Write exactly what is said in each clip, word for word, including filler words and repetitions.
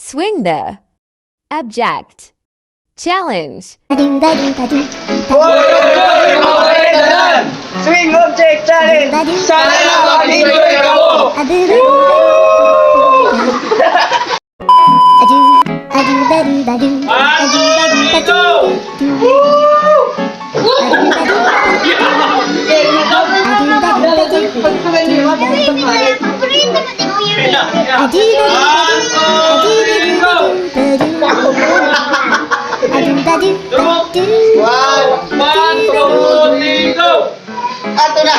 Swing the object. Challenge. Hoy, hoy, hoy, mga kaintanan! Swing object challenge! Sana makapag-enjoy kamo! One, two, three, go! One, two, three, go! One, one, two, three, go! Ato na!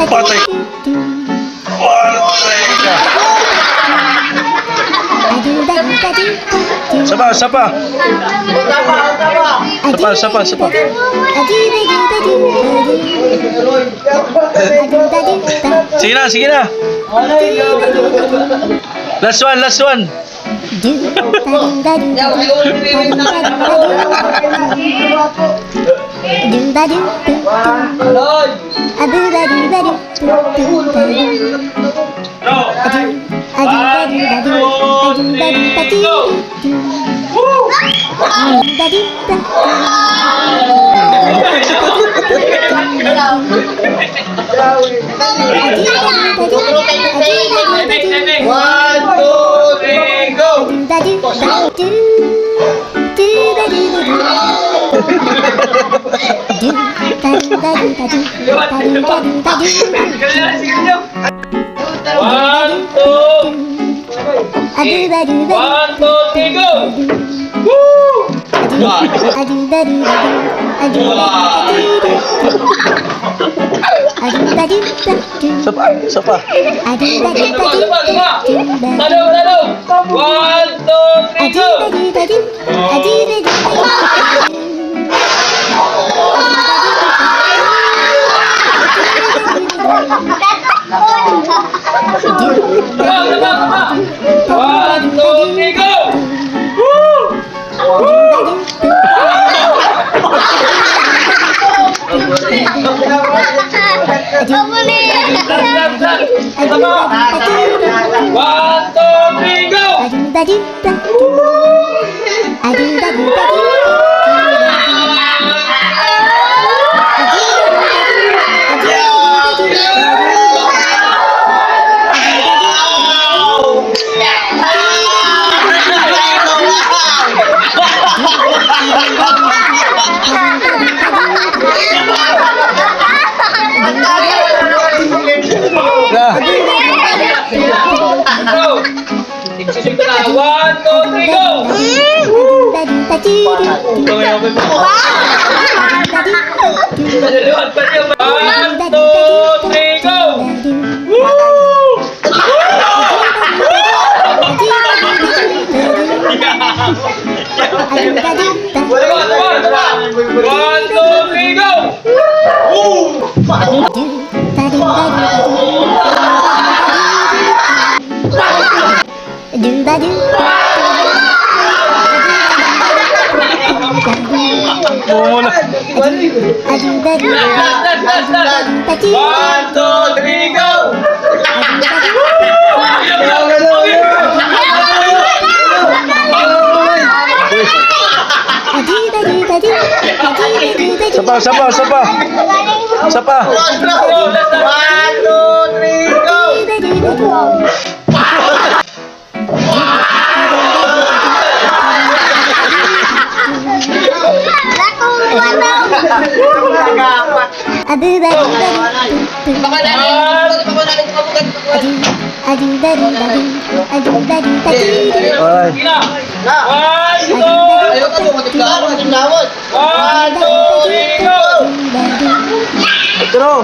Patay. Isa pa, isa pa. Isa pa, isa pa, isa pa. Sige na, sige na. Last one, last one. One, two, three, go! One, two. One, two, three, go! Woo! Isa pa, isa pa. Talo, talo! One, two, three, go! One, two, three, go! Woo! One, two, three, go! One, two, three, go! One, two, three, go! Woo! One, two, three, go! Mumula. One, two, three, go! Isa pa, isa pa, isa pa. Isa pa. One, two, three, go! One, two, three, go! Ito na.